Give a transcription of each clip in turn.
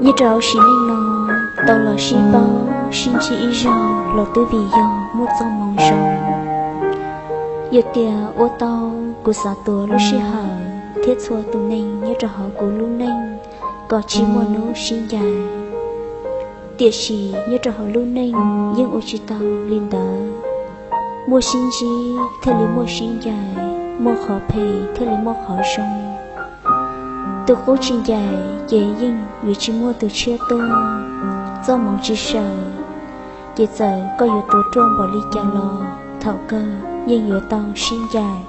Nyob rau hauv sim neej no, tau los sib paub sib ntsib ib zaug los twb vim yog muaj txoj hmoo zoo. Yog tias ua tau, kuv xav tuav lub sij hawm thiab txhua tus neeg nyob rau hauv kuv lub neej kom tsis muaj hnub sib ncaim. Tiam sis nyob rau hauv lub neej yeej ua tsis tau li ntawd. Muaj sib ntsib thiaj li muaj sib ncaim, muaj qhov phem thiaj li muaj qhov zoo. Tus qub tsis ncaim ces yeej yuav tsis muaj tus tshiab tuaj. Txoj hmoov tsis sawm, ces txawm koj yuav tuav ruaj npaum li cas los thaum kawg yeej yuav tau sib ncaim.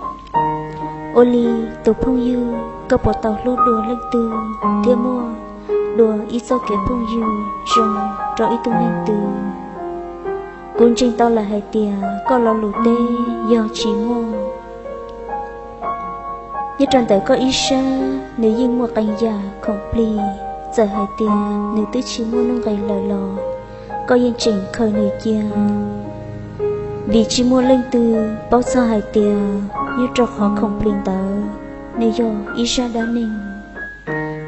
Ua li, tus phooj ywg, koj puas tau hlub dua leej twg thiab muaj dua ib txoj kev phooj ywg zoo rau ib tug neeg twg? Kuv ntseeg tau lawm hais tias koj lo lus teb yog tsis muaj. Nyob rau ntawm koj ib sab, nws yeej muaj qee yam khoom plig. Txawm hais tias nws twb tsis muaj nuj nqis lawm los koj yeej tseem khaws nws cia, vim tsis muaj leej twg paub txog hais tias nyob rau qhov khoom plig ntawd nws yog ib zaj dab neeg.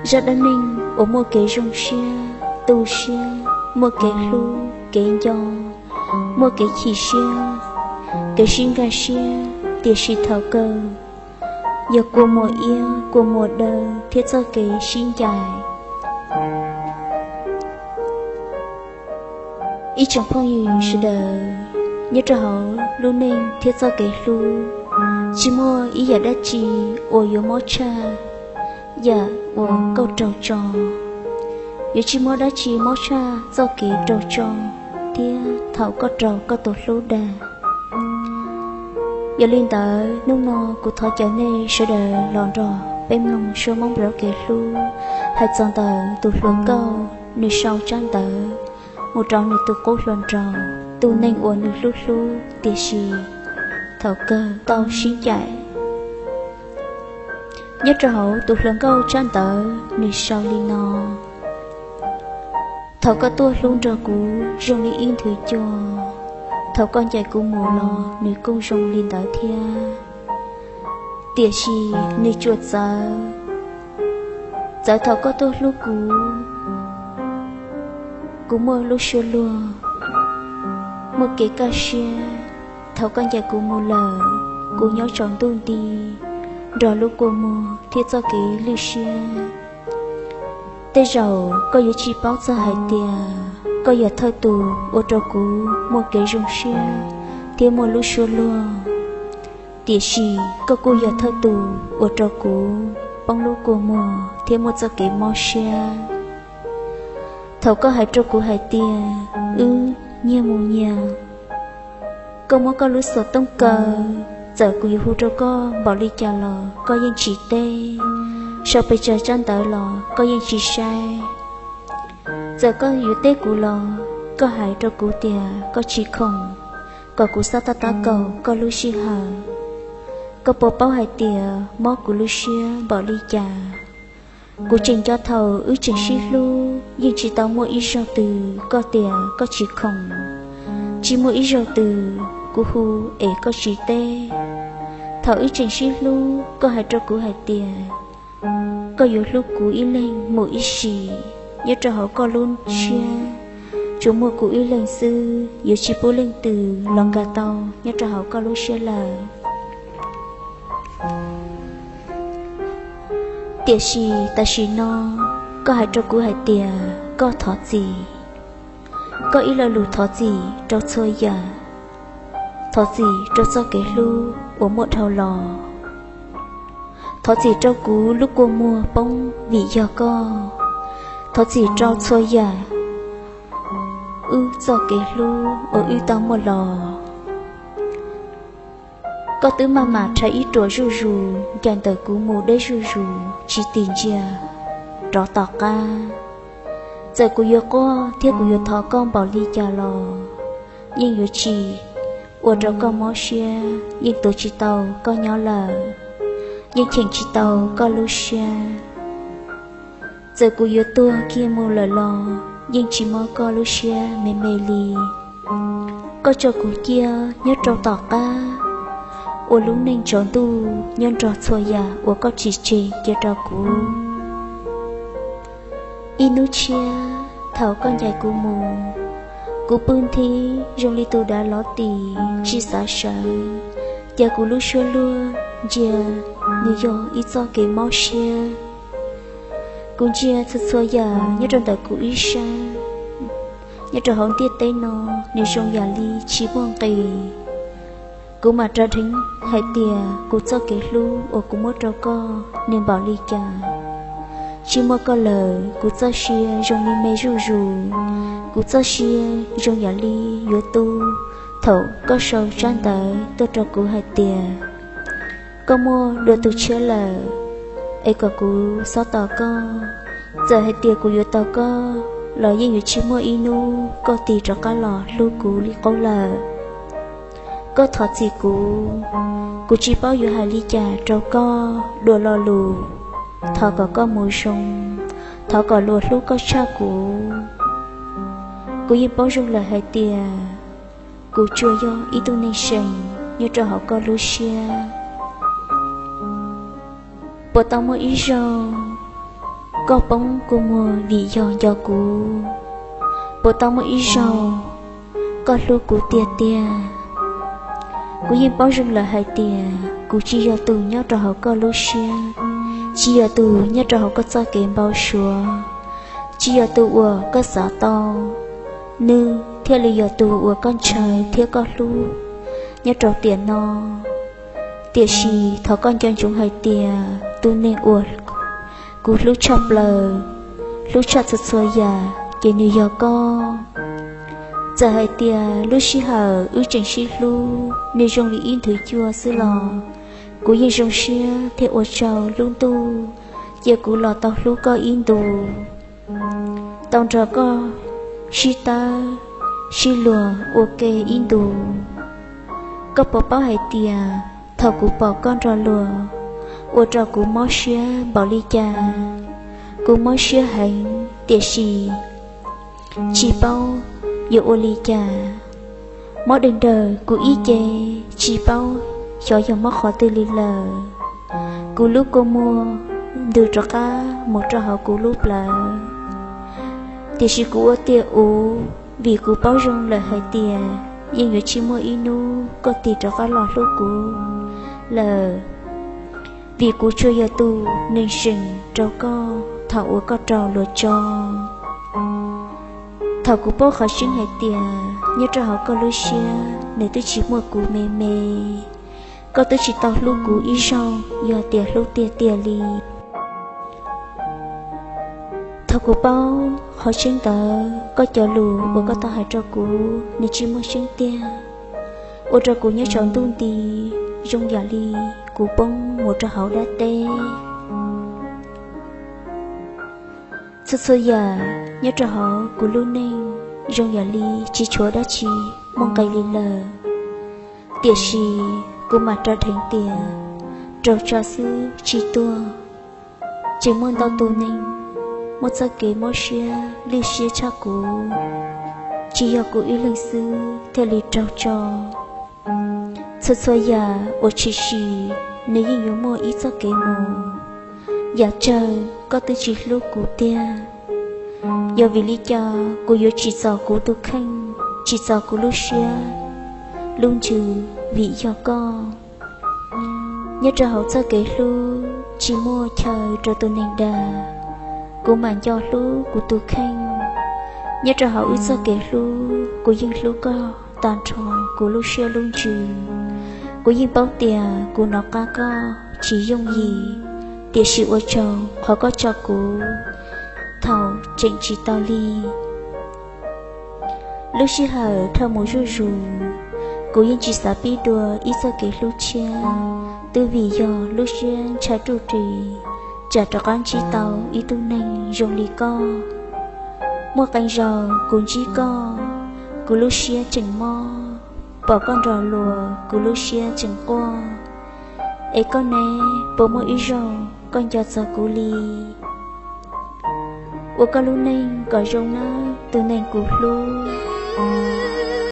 Zaj dab neeg uas muaj kev zoo siab, tu siab, muaj kev hlub kev nco, muaj kev chim siab, kev sib nkag siab, tiam sis thaum kawg yog kua muag iab kua muag daw thiab txoj kev sib ncaim. Ib tsoom phooj ywg sawv daws, nyob rau hauv lub neej thiab txoj kev hlub, tsis muaj ib yam dab tsi uas yuav mob tshaj yam uas koj raug tso. Yuav tsis muaj dab tsi mob tshaj txoj kev raug tso thiab thaum koj raug koj tus hlub dag. Yog li ntawd, hnub no kuv thov caw nej sawv daws los nrog peb mloog suab Hmoob Nplog kev hlub, hais txog ntawm tus hluas nkauj nws sau tsab ntawv mus rau nws tus qub hluas nraug, tus neeg uas nws hlub hlub tiam sis thaum kawg tau sib ncaim. Nyob rau hauv tus hluas nkauj tsab ntawv nws sau li no: Thaum koj tuaj hlub nrog kuv zoo li ib nthwv cua, thaum koj ncaim kuv mus los nws kuj zoo li ntawd thiab. Tiam sis nws tsuas txawv, txawv thaum koj tuaj hlub kuv, kuv muaj lub suab luag, muaj kev kaj siab. Thaum koj ncaim kuv mus lawm, kuv nyob tsaus ntuj nti nrog lub kua muag thiab txoj kev lwj siab. Tej zaum koj yuav tsis paub txog hais tias koj yog thawj tus ua rau kuv muaj kev zoo siab thiab muaj lub suab luag, tiam sis koj kuj yog thawj tus ua rau kuv poob lub kua muag thiab muaj txoj kev mob siab. Thaum koj hais rau kuv hais tias wb nyiag mus nyias, koj muab koj lub xov tooj kaw, txawm kuv yuav hu rau koj npaum li cas los koj yeej tsis teb, sau pes tsawg tsab ntawv los koj yeej tsis saib. Txawm koj yuav teb kuv los koj hais rau kuv tias koj tsis khoom, kom kuv xav tab tab kaum koj lub sij hawm. Koj puas paub hais tias mob kuv lub siab npaum li cas? Kuv tseem nco thaum wb tseem sib hlub, yeej tsis tau muaj ib zaug twg koj tias koj tsis khoom, tsis muaj ib zaug twg kuv hu es koj tsis teb. Thaum wb tseem sib hlub, koj hais rau kuv hais tias koj yuav hlub kuv ib leeg mus ib sim. Nyob rau hauv koj lub siab tsuas muaj kuv ib leeg xwb, yuav tsis pub leej twg los nkag tau nyob rau hauv koj lub siab lawm. Tiam sis tam sim no koj hais rau kuv hais tias koj thov txim. Koj ib lo lus thov txim rau txhua yam, thov txim rau txoj kev hlub uas muaj dhau los, thov txim rau kuv lub kua muag poob vim yog koj, thov txim rau txhua yam wb txoj kev hlub uas wb tau muaj los. Koj twb maj mam rhais ib ruam zuj zus ncaim ntawm kuv mus deb zuj zus tsis tim ntsia rov tom qab. Txawm kuv yuav quaj thiab kuv yuav thov koj npaum li cas los yeej yuav tsis ua rau koj mob siab, yeej tuav tsis tau koj nyob lawm, yeej cheem tsis tau koj lub siab. Txawm kuv yuav tuag kiag mus lawm los yeej tsis mob koj lub siab me me li. Koj tso kuv cia nyob rau tom qab, ua lub neej tsaus ntuj nyob nrog txhua yam uas koj tsis tseg cia rau kuv. Ib hnub tshiab thaum koj ncaim kuv mus, kuv pw nthi zoo li tus dav lov tis tsis xav sawv, ces kuv lub suab luag ntsia nws yog ib txoj kev mob siab. Kuv ntsia txhua txhua yam nyob rau ntawm kuv ib sab, nyob rau hauv ntiaj teb no, nws zoo yam li tsis muaj nqis. Kuv mam raws dheev hais tias kuv txoj kev hlub uas kuv muab rau koj nws npaum li cas. Tsis muaj koj lawm kuv txoj sia zoo li me zuj zus, kuv txoj sia zoo yam li yuav tu thaum koj sau tsab ntawv tuaj rau kuv hais tias koj muaj dua tus tshiab lawm, es kom kuv txhob tos koj. Txawm hais tias kuv yuav tos koj los yeej yuav tsis muaj ib hnub koj tig rov qab los hlub kuv li qub lawm. Koj thov txim kuv, kuv tsis paub yuav hais li cas rau koj dua lo lus. Thov kom koj mus zoo, thov kom luag hlub koj tshaj kuv. Kuv yeej paub zoo lawm hais tias kuv tsuas yog ib tug neeg seem nyob rau hauv koj lub siab. Puas tau muaj ib zaug koj poob kua muag vim yog nco kuv? Puas tau muaj ib zaug koj hlub kuv tiag tiag? Kuv yeej paub zoo lawm hais tias kuv tsis yog tus nyob rau hauv koj lub siab, tsis yog tus nyob rau hauv koj txoj kev npau suav, tsis yog tus uas koj xav tau, nws thiaj li yog tus uas koj ntshaw thiab koj hlub nyob rau tiam no. Tiam sis thov koj nco ntsoov hais tias tus neeg uas kuv hlub tshaj plaws, hlub tshaj txhua txhua yam ces nws yog koj. Txawm hais tias lub sij hawm wb tseem sib hlub nws zoo li ib nthwv cua xwb los kuv yeej zoo siab thiab ua tsaug lub ntuj cia kuv los tau hlub koj ib ntus, tau nrog koj sib tawb sib luag ua ke ib ntus. Koj puas paub hais tias thaum kuv pom koj nrog luag ua rau kuv mob siab npaum li cas? Kuv mob siab heev tiam sis tsis paub yuav ua li cas. Mob dheev daws kuv ib ce, tsis paub xyov yog mob qhov twg li lawm. Kuv lub kua muag ntws rov qab mus rau hauv kuv lub plawv, tiam sis kuv ua tiag ua, vim kuv paub zoo lawm hais tias yeej yuav tsis muaj ib hnub koj tig rov qab los hlub kuv lawm, vim kuv tsuas yog tus neeg seem rau koj thaum uas koj raug luag tso. Thaum kuv paub qhov tseeb hais tias nyob rau hauv koj lub siab nws twb tsis muaj kuv me me, koj twb tsis tau hlub kuv ib zaug yog tias hlub tiag tiag li. Thaum kuv paub qhov tseeb ntawd koj cov lus uas koj tau hais rau kuv nws tsis muaj tseeb tiag, ua rau kuv nyob tsaus ntuj nti zoo yam li kuv poob mus rau hauv dab teb. Txhua txhua yam nyob rau hauv kuv lub neej zoo yam li tsis tshuav dab tsi muaj nqis li lawm. Tiam sis kuv mam raws dheev tias raug tso xwb tsis tuag. Tseem muaj ntau tus neeg muaj txoj kev mob siab lwj siab tshaj kuv, tsis yog kuv ib leeg xwb thiaj li raug tso. Txhua txhua yam uas tshwm sim nws yeej yuav muaj ib txoj kev mus. Yam tsawg koj twb tsis hlub kuv tiag, yog vim li cas kuv yuav tsim txom kuv tus kheej, tsim txom kuv lub siab lub ntsws vim yog koj? Nyob rau hauv txoj kev hlub tsis muaj chaw rau tus neeg dag, kuv mam nco hlub kuv tus kheej. Nyob rau hauv wb txoj kev hlub kuv yeej hlub koj tag nrho kuv lub siab lub ntsws. Kuv yeej paub tias kuv nov qab koj tsis yooj yim, tiam sis ua tsaug qhov koj tso kuv thaum tseem tsis tau li. Lub sij hawm dhau mus zuj zus, kuv yeej tsis xav pib dua ib txoj kev hlub tshiab, twb vim yog lub siab ntshai ruj ris tsam rov qab ntsib tau ib tug neeg zoo li koj. Muaj qee zaus kuv ntsib koj, kuv lub siab tseem mob, pom koj nrog luag kuv lub siab tseem quaj. Es koj ne, puas muaj ib zaug koj nco txog kuv li? Ua koj lub neej kom zoo nawb tus neeg kuv hlub.